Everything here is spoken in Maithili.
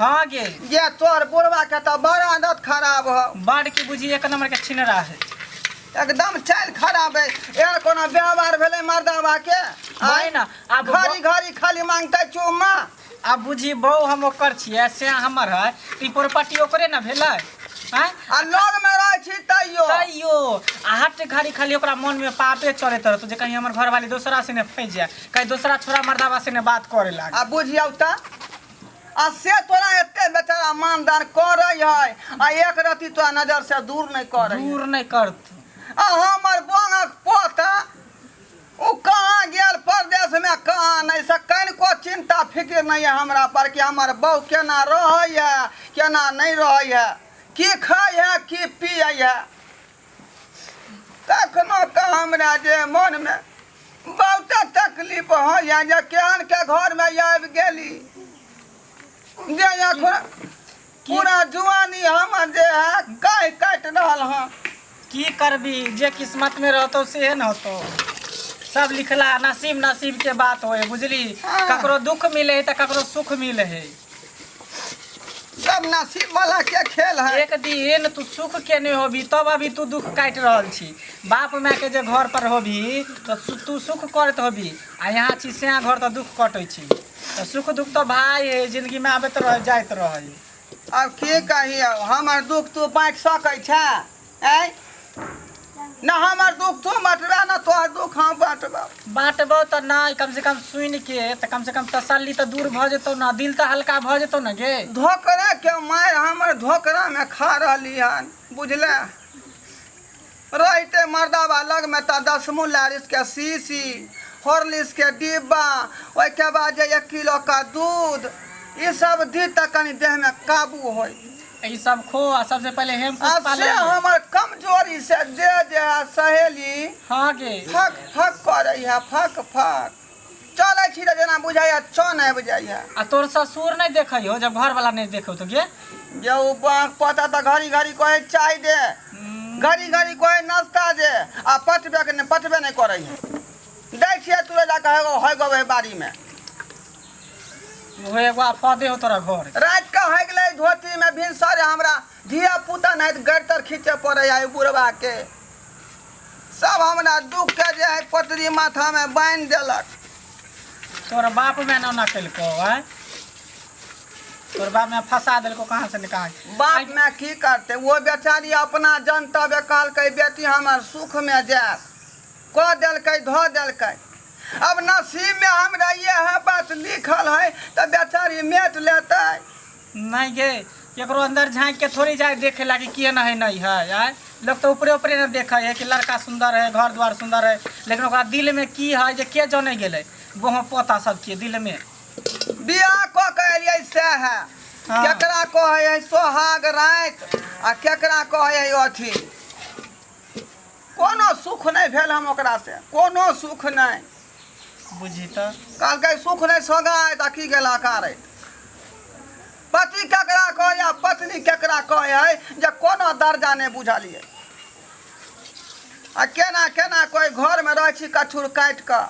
हाँ गे। ये तोहर बुढ़वा के तऽ बड़ा आदत खराब हो। बड की बुझी एक नंबर के छिनरा है। एकदम चालि खराब है। एहन कोनो व्यवहार भेलै मर्दाबा के? वही ना, आब घड़ी घड़ी खाली मांगतै चुम्मा। आब बुझी बहु हम ओकर छियै से हमर है, ई प्रॉपर्टी ओकरे ने भेलै। आँय? आ लग में रहै छी तैयो। तैयो आ हट घड़ी खाली ओकरा मन में पापे चलैत रहतो जे कहीं हमर घरवाली दोसरा से ने फंसि जाए, कहीं दोसरा छोरा मर्दाबा से ने बात करे लागे। आ बुझियौ तऽ आ से तोरा एते बेचारा मानदान करै है आ एक रति तोरा नजर से दूर नहि करै है। दूर नहि करत। आ हमर बोंगक पोता ओ कहाँ गेल परदेश में कहाँ नहीं, से कनिको चिंता फिक्र नहीं है हमरा पर कि हमर बहू केना रहै है केना नहीं रहै है, की खाइ है की पियै है। कखनो के हमरा जे मन में बहुत तकलीफ होइए जे केहन के घर में आबि गेली जे एखन पूरा जुआनी हमर जे है कहि काटि रहल हँ। की करबी, जे किस्मत में रहतो सेहे न होतो। सब लिखला नसीब नसीब के बात होए बुझली। हाँ। ककरो दुख मिले है त ककरो सुख मिले है। सब नसीब वाला के खेल है। एक दिन तू सुख के नहीं होबी तब अभी तू दुख काटि रहल छी। बाप माय के जे घर पर होबी तो तू सुख करत होबी, आ यहाँ छी से घर तो दुख कटै छी। तो सुख दुख तो भाई है, जिंदगी में आबैत रहे जाइत रहे। अब की कहियौ, हमर दुख तू बाँटि सकै छे? आँय न हमर दुख तू बँटबे न तोहर दुख हम बाँटबौ। बाँटबौ तऽ नहि, कम से कम सुनि के तऽ कम से कम तसल्ली तऽ दूर भऽ जेतौ न, दिल तऽ हल्का भऽ जेतौ न गे। धोकरा के मारि हमर धोकरा में खा रहली हन बुझले। रहिते मर्दाबा लग में तऽ दसमू लारिस के शीशी, हॉर्लिक्स के डिब्बा, ओहिके बाद जे 1 किलो का दूध, ई सब दी तऽ कनि देह में काबू होय। ई सब खो आ सबसे पहले हेम आ पुष्पा से ले। हमर कमजोरी से दे जे है सहेली हाँ गे। फक फक करै है, फक फक चलै छी तऽ जेना बुझाइया चन आबि जाइया। आ तोर ससुर नहीं देखै हो जब घर वाला नहीं देखौ तो गे? जे ओ बाँक पता तऽ घड़ी घड़ी कहै चाय दे, घड़ी घड़ी कहै नाश्ता दे, आ पटबे के नहि पटबे नहि करै है। दै छियै तुरंत जाके है गो है बाड़ी में। वो एगो आफदे हो तोरा घर। रात के है गेलै धोती में भिनसर हमरा धिया पुता नहीं तऽ गड़ तर खींचे पड़ै है बुढ़वा के। सब हमरा दुख के जे है पटरी माथा में बान्हि देलक। तोर बाप में ना केलको आय, तोर बाप में फंसा देलको कहाँ से निकाल। बाप में की करते, वो बेचारी अपना जनतबे कहलकै बेटी हमर सुख में जायत, कऽ देलकै धऽ देलकै। अब नसीब में हमरा ये है बात लिखल है तऽ बेचारी मेट लेतै। नहीं गे, केकरो अंदर झाँक के थोड़ी जाए देखे लागी किए ना है नहीं है आय। लोग तो ऊपरे ऊपरे न देखे है कि लड़का सुंदर है, घर द्वार सुंदर है, लेकिन ओकरा दिल में की है जे के जाने गेलै वो पोता सब के दिल में। बियाह कऽ के एलियै सएह है। हाँ। केकरा कहै है सोहाग राति आ केकरा कहै है अथी। कोनो सुख नहि भेल हम ओकरा से, कोनो सुख नहि। बुझी तऽ। कहलकै सुख नहि सोगाय तऽ की गेला कारैत। पति केकरा कहै आ पत्नी केकरा कहै है जे कोनो दर्जा नहि बुझलियै। आ केना केना कोइ घरमे रहै छी कछुर काटि कऽ।